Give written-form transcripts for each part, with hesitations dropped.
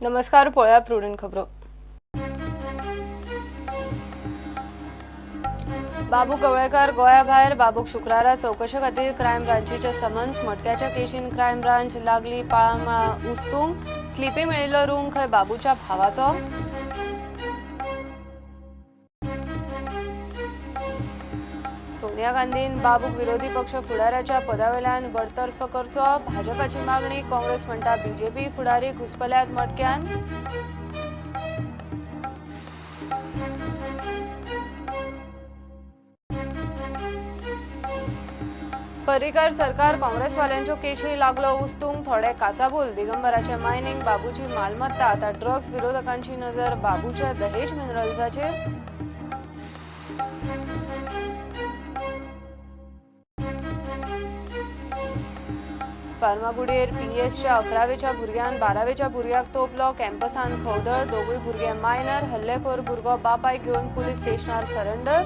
नमस्कार, पळोवया प्रुडंट खबरो. बाबू कवळेकर गोंया भायर. बाबूक शुक्रारा चवकशे खातीर क्रायम ब्रांचीचे समन्स. मटक्याच्या केशीन क्रायम ब्रांच लागली पाळामळा उस्तूंक. स्लिपी मेळिल्लो रूम खंय बाबूच्या भावाचो. सोनिया गांधीन बाबूक विरोधी पक्ष फुडाऱ्याच्या पदावेल्यान बडतर्फ करचो, भाजपाची मागणी. काँग्रेस म्हणटा बीजेपी फुडारी घुसपल्यात मटक्यान. पर्रीकर सरकार काँग्रेसवाल्यांच्यो केशी लागलो उस्तूंक. थोडे काचाबूल. दिगंबराचे मायनिंग, बाबूची मालमत्ता, आता ड्रग्ज विरोधकांची नजर बाबूच्या दहेज मिनरल्साचेर. फार्मागुडयेर पीएसच्या 11वेच्या भुरग्यान 12वेच्या भुरग्याक तोपलो. कॅम्पसान खवदळ. दोगूय भुरगे मायनर. हल्लेखोर भुरगो बापायक घेवन पुलीस स्टेशनार सरेंडर.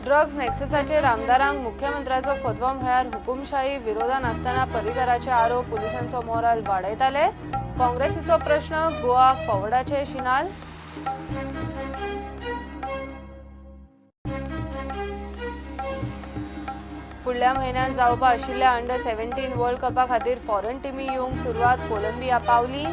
ड्रग्ज नेक्ससाचेर आमदारांक मुख्यमंत्र्याचो फतवो म्हळ्यार हुकुमशाही. विरोधान आसतना पर्रीकराचे आरोप पुलिसांचो मोराल वाडयताले. काँग्रेसीचो प्रश्न गोवा फॉवर्डाचे शिनाल. फुडल्या म्हयन्यांत जावपा आशिल्ल्या अंडर 17 वर्ल्ड कपा खातीर फॉरेन टिमी येवंक सुरवात. कोलंबिया पावली.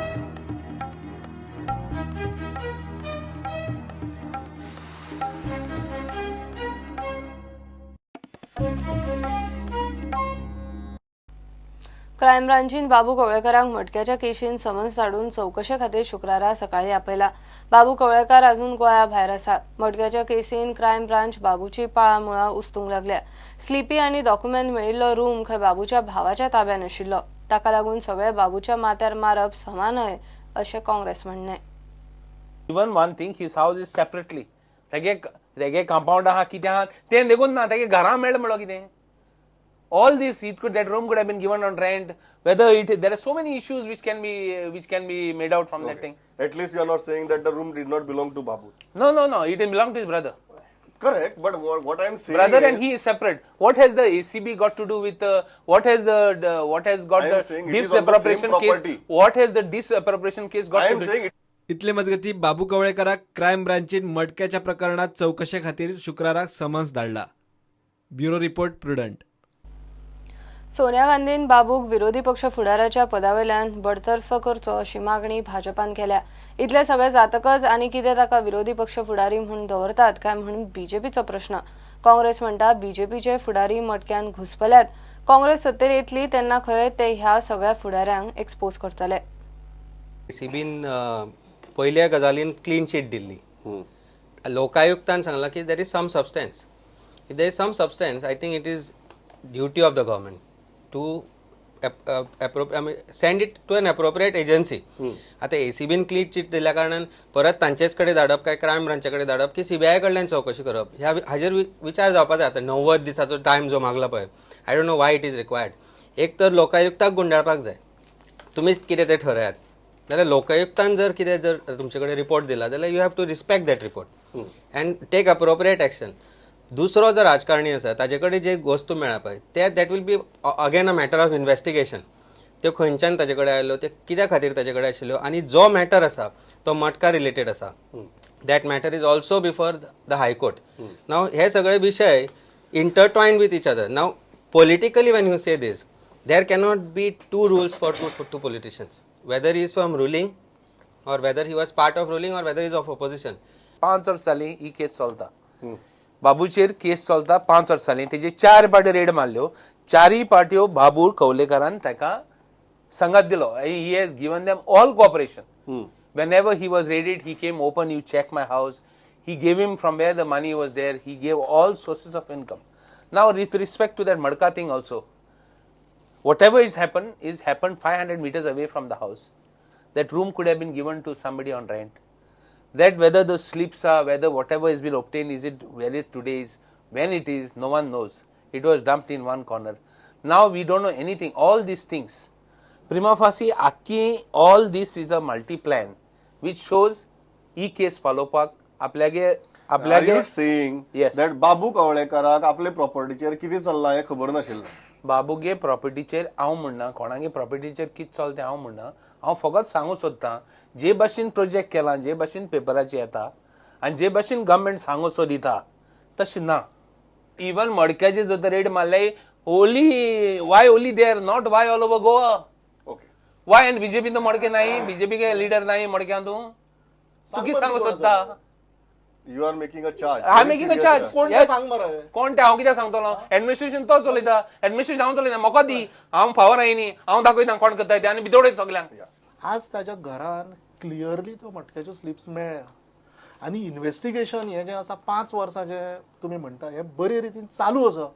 क्रायम ब्रांचीन बाबू कवळेकरांक मटक्याच्या केशीन समन्स धाडून चवकशे खातीर शुक्रारा सकाळी आपयला. बाबू कवळेकार अजून गोंया भायर आसा. मटक्याच्या केसीन क्रायम ब्रांच बाबूची पाळामुळां उस्तूंक लागल्या. स्लिपी आनी डॉक्युमेंट मेळिल्लो रूम खंय बाबूच्या भावाच्या ताब्यान आशिल्लो. ताका लागून सगळे बाबूच्या माथ्यार मारप समा न्हय अशें काँग्रेस म्हणणें. Even one thing, his house is separately. तेगे कंपाउंड आहा कितें आहा तें देखून ना, तेगे घरां मेळ म्हणलो कितें. All this, it could, that room could have been given on rent. Whether it, there are so many issues which can be made out from that thing. At least you are not saying that the room did not belong to Babu. No, no, no. It belonged to his brother. Correct, but what I am saying, brother is, and he is separate. What has the ACB got to do with what has the what has got the disappropriation case? What has the disappropriation case got to do? इतले मजगती बाबू कवळेकराक crime ब्रांचीन मटक्याच्या प्रकरणात चवकशे खातीर शुक्राराक summons धाडला. Bureau report, Prudent. Sonia गांधीन बाबूक विरोधी पक्ष फुडाऱ्याच्या पदावेल्यान बडतर्फ करचो अशी मागणी भाजपान केल्या. इतले सगळे जातकच आनी कितें ताका विरोधी पक्ष फुडारी म्हूण दवरतात काय म्हूण बीजेपीचो प्रश्न. काँग्रेस म्हणटा बीजेपीचे फुडारी मटक्यान घुसपल्यात. काँग्रेस सत्तेर येतली तेन्ना खंय ते ह्या सगळ्या फुडाऱ्यांक एक्सपोज करतले. एसीबीन पयल्या गजालीन क्लीन चीट दिल्ली. लोकायुक्तान सांगला की there is some substance. If there is some substance, I think it is duty of the government to send it to an appropriate agency. आता एसीबीन क्लीन चीट दिल्या कारणान परत तांचेच कडेन धाडप काय क्रायम ब्रांचा कडेन धाडप की सीबीआय कडल्यान चवकशी करप ह्या हाजेर विचार जावपा जाय. आतां 90 दिसाचो टायम जो मागला पळय, I don't know why it is required. एक तर लोकायुक्ताक गुंडाळपाक जाय, तुमीच कितें तें ठरयात. जाल्यार लोकायुक्तान जर कितें जर तुमचे कडेन रिपोर्ट दिला जाल्यार you have to respect that report and take appropriate action. दुसरो जर राजकारणी आसा ताजे कडेन जे वस्तू मेळ्ळा पळय ते that will be again a matter of investigation. त्यो खंयच्यान ताजे कडेन आयलो, ते कित्या खातीर ताजे कडेन आशिल्ल्यो, आनी जो मॅटर आसा तो मटका रिलेटेड आसा. That matter is also before the high court. Now हे सगळे विशय intertwined with each other. Now politically when you say this, there cannot be two rules for two politicians, whether he is from ruling or whether he was part of ruling or whether he is of opposition. 5 वर्स जाली ही केस चलता. बाबूचेर केस चलता 5 वर्स जाली. तेजे 4 party red मारल्यो. 4 पार्ट्यो बाबू कवलेकारान ताका संगत दिलो. He has given them all cooperation. Whenever he was raided, he came open, you check my house. He gave him from where the money was there. He gave all sources of income. Now with respect to that Madka thing also, whatever is happened 500 meters away from the house. That room could have been given to somebody on rent. That whether the slips are, whether whatever has been obtained, is it valid today, is when it is, no one knows. It was dumped in one corner. Now we don't know anything. All these things, prima facie, akki, all this is a multi-plan which shows e case follow-up. Aplage आपल्याक saying that बाबू कवळेकराक आपले प्रॉपर्टीचेर कितें चल्लां हें खबर नाशिल्लें? बाबूगे प्रॉपर्टीचेर हांव म्हणना, कोणागे प्रॉपर्टीचेर कितें चलता तें हांव म्हणना. हांव फकत सांगूंक सोदतां जे भाशेन प्रोजेक्ट केला, जे भाशेन पेपराचेर येता आनी जे भाशेन गव्हर्मेंट सांगूंक सोदिता तशें ना. इवन मडक्याचे जर रेड मारले only why only there, not why all over Goa. Why आनी बीजेपी तो मडके नाही, बीजेपी के लिडर नाही मडक्यान. तूं तूं कितें सांगूंक सोदता? You are making a charge. I am making a charge. कोण सांग मरे? कोण ते हांव कित्याक सांगतलो? एडमिनिस्ट्रेशन तो चलयता, एडमिनिस्ट्रेशन हांव चलयता. म्हाका दी, हांव फावर आयनी, हांव दाखयता कोण करता ते आनी भितर सगल्यांक. आज ताच्या घरान क्लियरली त्यो मटक्याच्यो स्लिप्स मेळ्ळ्या आनी इन्व्हेस्टिगेशन हें जें आसा 5 वर्सां जें तुमी म्हणटा हें बरे रितीन चालू आसा.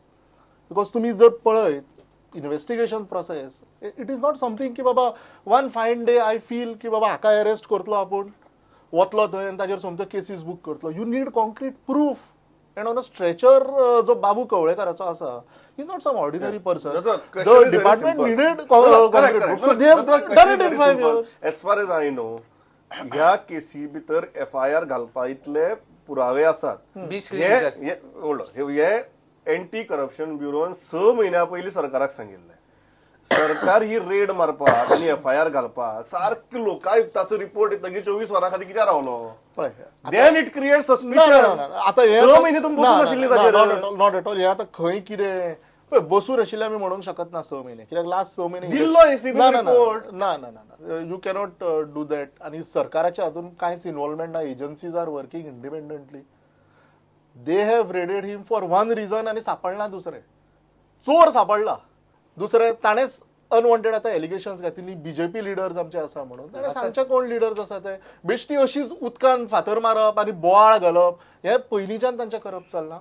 Because तुमी जर पळयत investigation process, it is not something की बाबा one fine day I feel की बाबा हाका अरेस्ट करतलो आपूण, वतलो थंय आनी ताजेर सोमतो केसीस बूक करतलो. You need concrete proof and on a stretcher जो बाबू कवळेकाराचो आसा, is not some ordinary person. The department needed concrete proof, so they have done it in 5 years. As far as I know ह्या केसी भितर FIR घालपा इतले पुरावे आसात. हे एंटी करप्शन ब्युरोन 6 म्हयन्या पयलीं सरकाराक सांगिल्लें. सरकार ही रेड मारपाक आनी एफआयआर घालपाक सारके लोकायुक्ताचो रिपोर्ट येतकीर 24 वरां खातीर कित्याक रावलो? Then it create suspicion. आतां 6 म्हयने तुमी बसून आशिल्ली ताचेर. Not at all. हे आतां खंय कितें पळय बसून आशिल्लें आमी म्हणूंक शकत ना 6 म्हयने, कित्याक लास्ट 6 म्हयने दिल्लो एसीबी रिपोर्ट. ना ना ना, you cannot do that. आनी सरकाराच्या हातून कांयच इन्वॉल्वमेंट ना. Agencies are working independently. They have raided him for one reason आनी सापडला दुसरें, चोर सापडला दुसरें. ताणेंच अनवॉन्टेड आतां एलिगेशन्स घातिल्ली बीजेपी लिडर्स आमचे आसा म्हणून. ताणें सांगचे कोण लिडर्स आसा ते. बेश्टी अशीच उदकान फातर मारप आनी बोवाळ घालप हें पयलींच्यान तांचें करप चल्लां.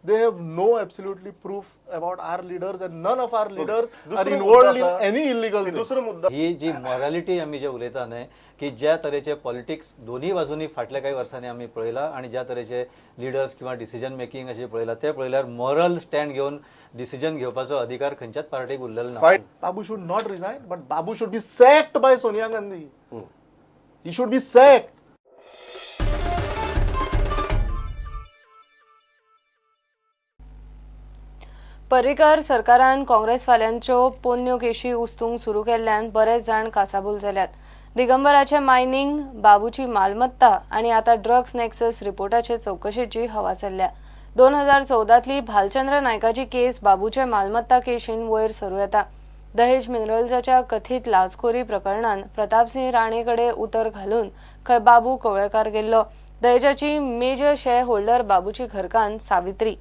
They have no absolutely proof about our leaders and none of our leaders are involved in any illegal. दुसरो मुद्दो ही जी मॉरॅलिटी आमी जे उलयता न्हय की ज्या तरेचे पॉलिटिक्स दोन्ही बाजूंनी फाटल्या काही वर्सांनी आमी पळयला आनी ज्या तरेचे लिडर्स किंवा डिसिजन मेकिंग अशें पळयला ते पळयल्यार मॉरल स्टँड घेवन डिसिजन घेवपाचो अधिकार खंयच्याच पार्टीक उरलेलो ना. Babu should not resign, but Babu should be sacked by Sonia Gandhi. He should be sacked. Parrikar सरकारान काँग्रेसवाल्यांच्यो पोन्न्यो केशी उस्तूंक सुरू केल्ल्यान बरेच जाण कासाबूल जाल्यात. दिगंबराचे मायनिंग, बाबूची मालमत्ता आनी आतां ड्रग्स नेक्सस रिपोर्टाचे चवकशेची हवा चल्ल्या. 2014तली भालचंद्र नायकाची केस बाबूचे मालमत्ता केशीन वयर सरू येता. दहेज मिनरल्साच्या कथीत लाचखोरी प्रकरणान प्रतापसिंह राणे कडेन उतर घालून खंय बाबू कवळेकार गेल्लो. दहेजाची मेजर शेअर होल्डर बाबूची घरकान्न सावित्री.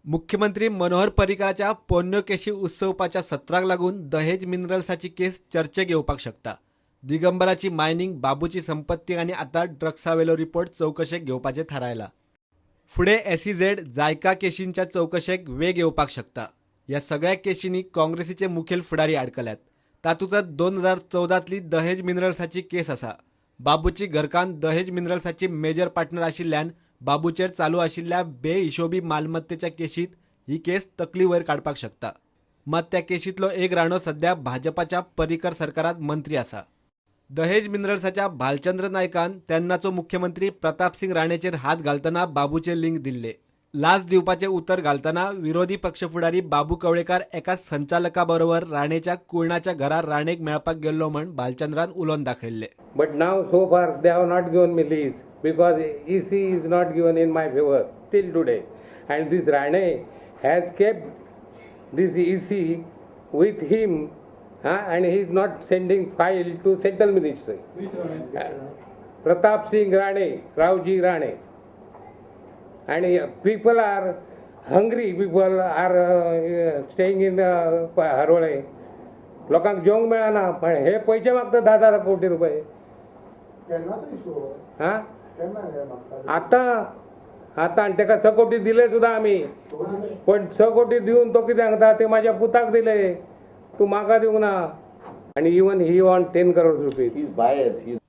मुख्यमंत्री मनोहर पर्रीकराच्या पोन्न्यो केशी उत्सवपाच्या सत्राक लागून दहेज मिनरल्साची केस चर्चेक येवपाक शकता. दिगंबराची मायनिंग, बाबूची संपत्ती आनी आतां ड्रग्सावेलो रिपोर्ट चवकशेक घेवपाचें थारायला. फुडें एसईझेड जायका केशींच्या चवकशेक वेग येवपाक शकता. ह्या सगळ्या केशींनी काँग्रेसीचे मुखेल फुडारी आडकल्यात. तातूंतच 2014तली दहेज मिनरल्साची केस आसा. बाबूची घरकान्न दहेज मिनरल्साची मेजर पार्टनर आशिल्ल्यान बाबूचेर चालू आशिल्ल्या बेहिशोबी मालमत्तेच्या केशींत ही केस तकली वयर काडपाक शकता. मात त्या केशींतलो एक राणो सध्या भाजपाच्या पर्रीकर सरकारांत मंत्री आसा. दहेज मिनरल्साच्या भालचंद्र नायकान तेन्नाचो मुख्यमंत्री प्रतापसिंग राणेचेर हात घालतना बाबूचे लिंक दिल्ले. लाच दिवपाचें उतर घालतना विरोधी पक्ष फुडारी बाबू कवळेकार एका संचालका बरोबर राणेच्या कुळणाच्या घरार राणेक मेळपाक गेल्लो म्हण भालचंद्रान उलोवन दाखयल्ले. But now so far they have not given me lease because EC is not given in my favour till today and this Rane has kept this EC with him and he is not sending file to central ministry. Pratap Singh Rane, Raoji Rane. And people are hungry, people are staying in Harole. लोकांक जेवंक मेळना, पण हे पैसे मागतात 10-10 कोटी रुपये. हा आता आता आनी ताका 6 कोटी दिले सुद्दां आमी, पण 6 कोटी दिवन तो कितें सांगता ते माझ्या पुताक दिले, तूं म्हाका दिवंक ना. आनी even he want 10 crore rupees.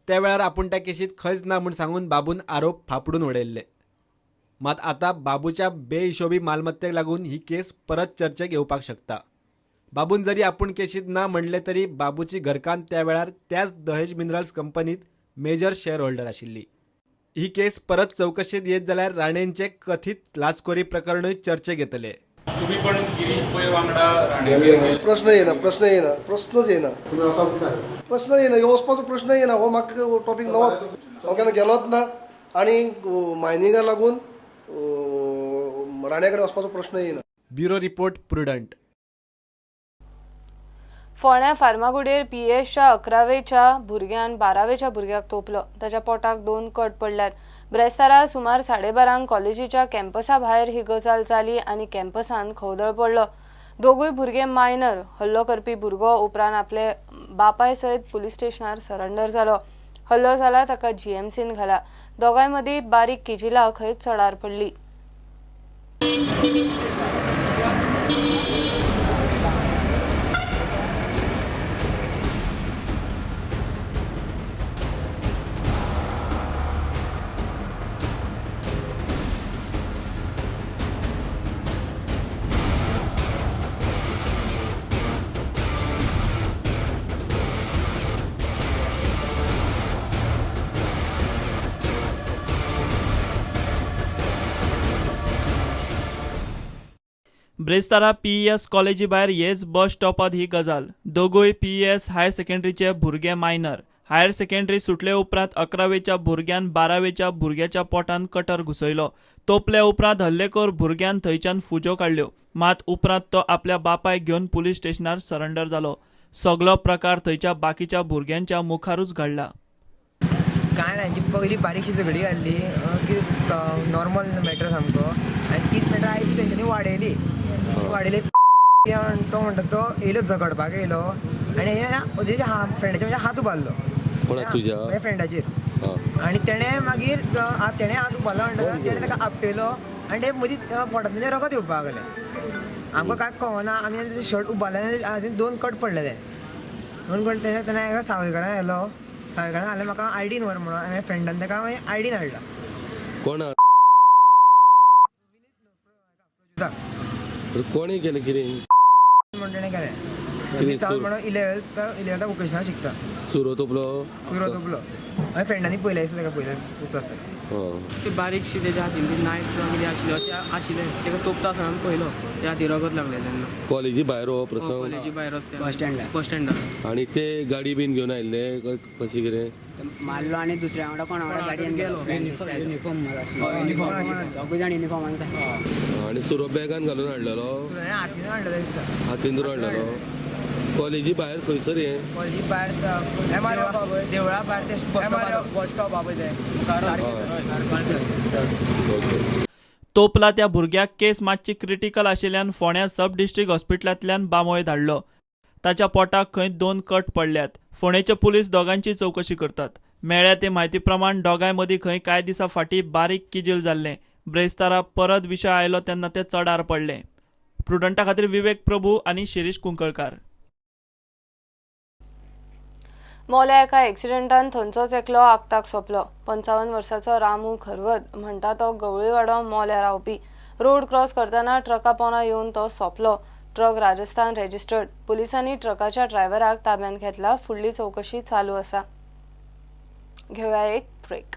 त्या वेळार आपूण त्या केशीत खंयच ना म्हूण सांगून बाबून आरोप फापडून उडयल्ले. मात आतां बाबूच्या बेहिशोबी मालमत्तेक लागून ही केस परत चर्चेक येवपाक शकता. बाबून जरी आपूण केशीत ना म्हणले तरी बाबूची घरकान्न त्या वेळार त्याच दहेज मिनरल्स कंपनीत मेजर शेअर होल्डर आशिल्ली. ही केस परत चवकशेत येत जाल्यार राणेंचे कथीत लाचखोरी प्रकरणूय चर्चेक येतले. प्रश्न येना, प्रश्न येना, प्रश्नच येना, प्रश्न येना, ह्यो वचपाचो प्रश्न येना. हो म्हाका टॉपीक नवोच, हांव केन्ना गेलोच ना आनी मायनिंगा लागून राण्या कडेन वचपाचो प्रश्न येना. Bureau report, Prudent. फोंड्या फार्मागुडेर पीएसच्या 11वेच्या भुरग्यान 12वेच्या भुरग्याक तोपलो. ताच्या पोटाक 2 कट पडल्यात. ब्रेस्तारा सुमार 12:30 कॉलेजीच्या कॅम्पसा भायर ही गजाल जाली आनी कॅम्पसान खवदळ पडलो. दोगूय भुरगे मायनर. हल्लो करपी भुरगो उपरांत आपले बापाय सयत पुलीस स्टेशनार सरेंडर जालो. हल्लो जाला ताका जीएमसीन घाला. दोगांय मदीं बारीक किजिला खंय चडार पडली. ब्रेस्तारा पीईएस कॉलेजी भायर हेच बस स्टॉपात ही गजाल. दोगूय पीईएस हायर सेकंडरीचे भुरगे मायनर. हायर सेकंडरी सुटले उपरांत 11वेच्या भुरग्यान 12वेच्या भुरग्याच्या पोटान कटर घुसयलो. तोपले उपरांत हल्लेखोर भुरग्यान थंयच्यान फुज्यो काडल्यो. मात उपरांत तो आपल्या बापायक घेवन पुलीस स्टेशनार सरेंडर जालो. सगलो प्रकार थंयच्या बाकीच्या भुरग्यांच्या मुखारूच घडला. काय ना, जी पयली बारीकशी झगडी घाल्ली की नॉर्मल मॅटर सामको, आनी तीच मॅटर आयज तेंच्यांनी वाडयली वाडयली. तो म्हणटा तो येयलो झगडपाक येयलो आनी हे फ्रेंडाचे म्हणजे हात उबारलो तुज्या फ्रेंडाचेर, आनी तेणें मागीर तेणें हात उबारलो म्हणटा तेणें ताका आपटयलो आनी ते मदीं पोटांतल्यान रगत येवपाक लागलें. आमकां कांय कळना, आमी शर्ट उबारले आनी 2 कट पडलेले. 2 कट तेणें तेन्ना एका सावयकारान आयलो, सावयकारान हाडलें म्हाका आयडीन व्हर म्हणून, आनी फ्रेंडान ताका मागीर आयडीन हाडला. कोण कोणी केलें कितें म्हणून तेणें केलें. म्हणून इलेवन्थ वोकेशनल शिकता. सुरो तोपलो, सुरो तोपलो मागीर फ्रेंडांनी पयलें दिसता ताका पयलें उठलो. ती बारीकशी तेज्या हातीन ती नायफ कितें आशिल्लें अशें आशिल्लें, ताका तोपता आसतना पयलो त्या हाती रगत लागलें तेन्ना. कॉलेजी भायर हो प्रसंग, कॉलेजी भायर बस स्टँडार, बस स्टँडार. आनी ते गाडी बीन घेवन आयिल्ले कशें कितें मारलो आनी दुसऱ्या वांगडा कोणा वांगडा गाडयेन गेलो. युनिफॉर्म युनिफॉर्म दोगूय जाण युनिफॉर्मान. आनी सुरो बॅगान घालून हाडलेलो, हातीन हाडलेलो दिसता, हातीन हाडलेलो. कॉलेजी भायर खंयसर हें? कॉलेजी भायर देवळा भायर ते बस स्टॉप आहा पळय तें. तोपला त्या भुरग्याक केस मातशी क्रिटिकल आशिल्ल्यान फोंड्या सब डिस्ट्रिक्ट हॉस्पिटलांतल्यान बांबोळे धाडलो. ताच्या पोटाक खंय 2 कट पडल्यात. फोंडेचे पुलीस दोगांची चवकशी करतात. मेळ्ळ्या ते म्हायती प्रमाण दोगांय मदीं खंय कांय दिसां फाटीं बारीक किजील जाल्लें. ब्रेस्तारा परत विशय आयलो तेन्ना ते चडार पडले. प्रुडंटा खातीर विवेक प्रभू आनी शिरीष कुंकळकार. मोल्या एका एक्सिडेंटान थंयचोच एकलो आक्ताक सोंपलो. 55 वर्साचो रामू खरवत म्हणटा तो गवळीवाडो मोल्या रावपी. रोड क्रॉस करतना ट्रका पोना येवन तो सोंपलो. Truck Rajasthan registered. पुलिसांनी ट्रकाच्या ड्रायव्हराक ताब्यांत घेतला. फुडली चवकशी चालू आसा. घेवया एक ब्रेक.